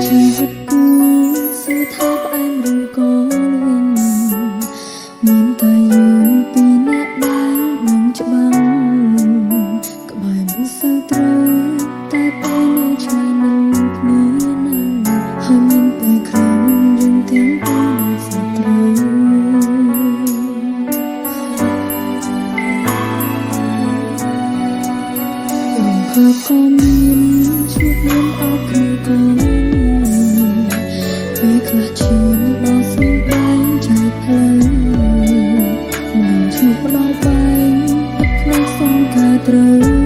ជីវិតគូសួរថាផ្អែមឬក៏ល្វីងមានតែយើងពីរនាក់ដែលនឹងច្បាំងក្បែរមិនសូវត្រូវតែពេលនៅឆ្ងាយនឹងគ្នានឹងហើយមានពេលខ្លះយើងទាំងពីរនឹងសត្រូវ រំភើបក៏មានឈ្មោះមានអោបគ្នាក៏មានពេលខ្លះឈានដល់សំដែងចែកផ្លូវមិនឈ្មោះដល់បែងទឹកភ្នែកសុំការត្រូវរើ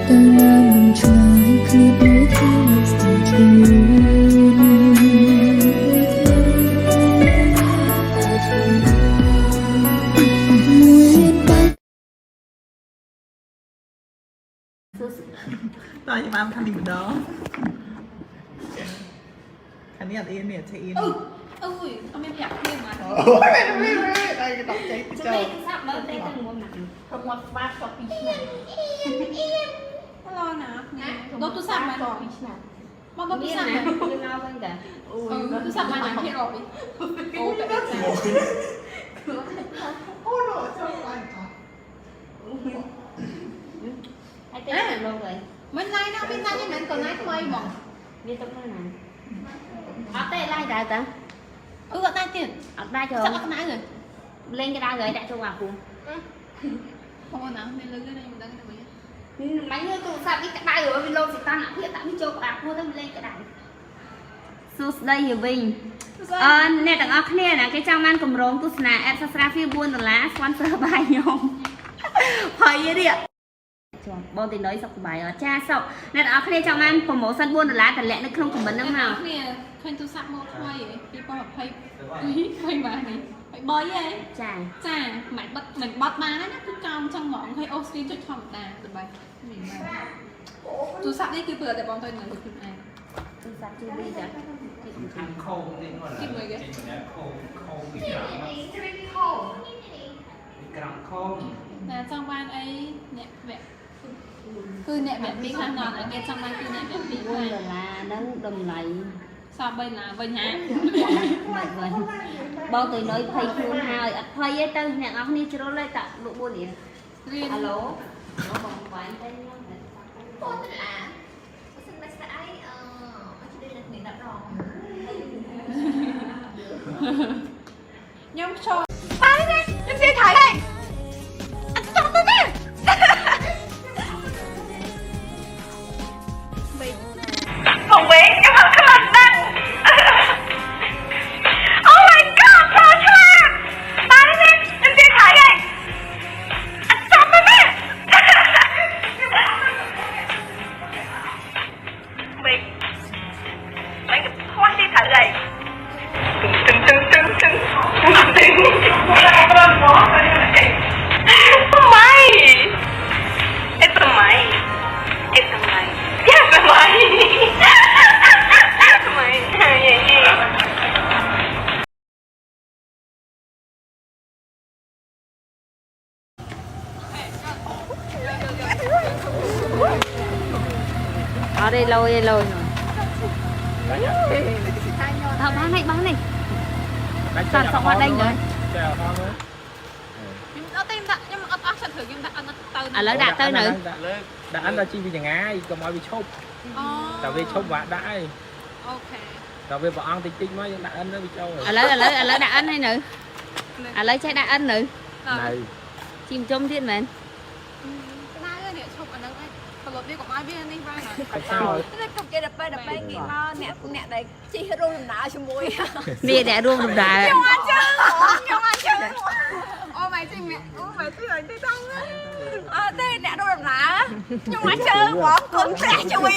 តែណាមិនឆ្ងាយគ្នាមួយថ្ងៃមិនស្គាល់ខ្លួនមួយបែក តោះខ្ញុំអានខាងនេះម្ដងខាងនេះអត់អៀននេះចេះអៀន អឺអើយអត់មានប្រាប់គ្នាមក អូយមែនមែនមែនតែគេដល់ចេះ ជួយ ចូល ទូរស័ព្ទមើលទេទៅងំណា ប្រមាត់ស្វាស្ពីឆ្នាំ ឡណាដុតទូរស័ព្ទមក ពីឆ្នាំ មកដុតទូរស័ព្ទ មាន មក ណាមកវិញតា អូយ ទូរស័ព្ទមកណាភាគរយអូតែ អូណូចូលឡើងអត់ ហើយទេលោកហើយ មិនណៃណាមានណៃមិនក៏ណៃថ្មីហ្មង មានទឹកនៅណាអត់ទេឡាយដែរតា អឺអត់ណៃទៀត អត់ដែរចូល សាក់អត់ក្តៅទេ លេងក្តៅហើយដាក់ចូលអាពុំ បងណាមានលឺទេខ្ញុំមិនដឹងទេវិញ មិនងើទូរស័ព្ទនេះក្តៅហើយវាលោសិតានអាភិដាក់វាចូលក្តារពោះទៅវាលេងក្តៅសួស្តីយវិញអឺអ្នកទាំងអស់គ្នាណាគេចង់បានកម្រងទស្សនាអេបសាស្ត្រាហ្វី4ដុល្លារ sponsor បាយខ្ញុំភ័យនេះជាប់បងទីនុយសុខសប្បាយអត់ចាសុខអ្នកទាំងអស់គ្នាចង់បាន promotion 4ដុល្លារតម្លាក់នៅក្នុង comment ហ្នឹងមក គ្នាឃើញទូរស័ព្ទមកថ្មី2022ថ្មីមកនេះ23ហ៎ ចា ចាមិនបិទមិនបត់បានណាគឺកោងចឹងហ្មងឃើញអូស្ទីចុចធម្មតាទៅបាយមានបានទូរស័ព្ទនេះគឺប្រើតែបងទៅនៅខ្លួនឯង ទូរស័ព្ទជួយវិញចា សំខាន់ខោនេះនោះ គិតមួយគេ ចេញមកខោខោពីក្រំពីក្រំខោ ណាចង់បានអីអ្នកវគ្គគឺអ្នកវគ្គពីរខ្លះណោះគេចង់បានគឺអ្នកវគ្គពីរ 4ដុល្លារហ្នឹងតម្លៃ សល់3ដុល្លារវិញហា មិនវិញបងទៅនុយភ័យខ្លួនហើយអត់ភ័យទេទៅអ្នកនរគ្នាជ្រុលហើយតាក់លក់4រៀល រៀន អាឡូបងវាយទៅខ្ញុំ 4ដុល្លារបើសិនមកស្អីអឺអត់ជួយនឹង10ដង ខ្ញុំចូលបាយណាខ្ញុំនិយាយថៃហើយអត់ចង់ទៅទេ បងវិញខ្ញុំអត់ខ្លាចដឹង Oh my god ឆ្លាតឆ្លាតបាយណាខ្ញុំនិយាយថៃហើយអត់ចង់ទៅទេវិញមិនខ្វះទីថៃហើយទឹងទឹងទឹងទឹងទឹងទឹងម៉ៃ It's a mine. It's a mine. Yes, a mine. Mine. Yeah, yeah. អត់ទេលយទេលយថើបាននេះបាននេះ សាត់សុកអត់ដេញលើ ចាអត់មើល ខ្ញុំអត់ទេខ្ញុំដាក់ខ្ញុំអត់អស់ចិត្តត្រូវខ្ញុំដាក់អត់ទៅ ឥឡូវដាក់ទៅនៅ ដាក់លើដាក់អិនដល់ជីវាចងាយកុំឲ្យវាឈប់ អូ តែវាឈប់វាដាក់ហើយ អូខេ តែវាប្រអងតិចតិចមកយើងដាក់អិនទៅវាចូល ឥឡូវឥឡូវឥឡូវដាក់អិនហើយនៅឥឡូវចេះដាក់អិននៅ នៅ ជីមជុំទៀតមែន ក្តៅនេះឈប់អាហ្នឹងឯងប្រលត់វាកុំឲ្យវានេះបាន ខាច់សោ តែកុំគេដល់ពេលដល់ពេលងាកមកអ្នកអ្នកដែលជិះរួមដំណើរជាមួយ នេះអ្នករួមដំណើរ ខ្ញុំអត់ជឿខ្ញុំអត់ជឿអូម៉ៃជីអូម៉ៃជីឲ្យទីតាំងអត់ទេអ្នករួមដំណើរខ្ញុំអត់ជឿហ្មងគុណព្រះជួយ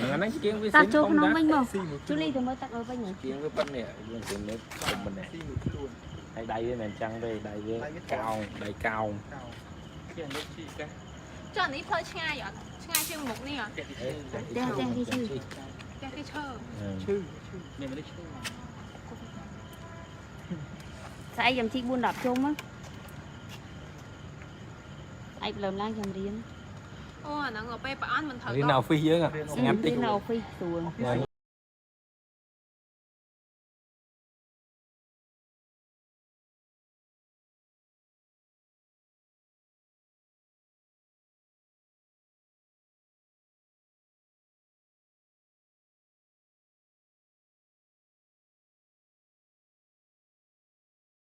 ហ្នឹងជាងវា តោះចូលក្នុងវិញមកជូលីទៅមើលទឹកឲ្យវិញ ជាងវាប៉ុណ្នេះយើងទៅមើលធំប៉ុណ្ណេះ ស៊ីមួយខ្លួន ហើយដៃវាមិនចឹងទេដៃវាកោងដៃកោង កោ ជាលោកជីកា ចុះនេះផ្លូវឆ្ងាយអត់ឆ្ងាយជាងមុខនេះអត់ ផ្ទះផ្ទះគេឈឺ ផ្ទះគេឈើ ឈឺឈឺ នេះមិនឈឺ ស្អែកខ្ញុំជីក4 10ជុំហ្នឹងស្អែកព្រលឹមឡើងខ្ញុំរៀន អូអាហ្នឹងដល់ពេលប្រអន់មិនត្រូវ រៀននៅ office យើងស្ងាត់តិច រៀននៅ office ស្រួល ញ៉ាំ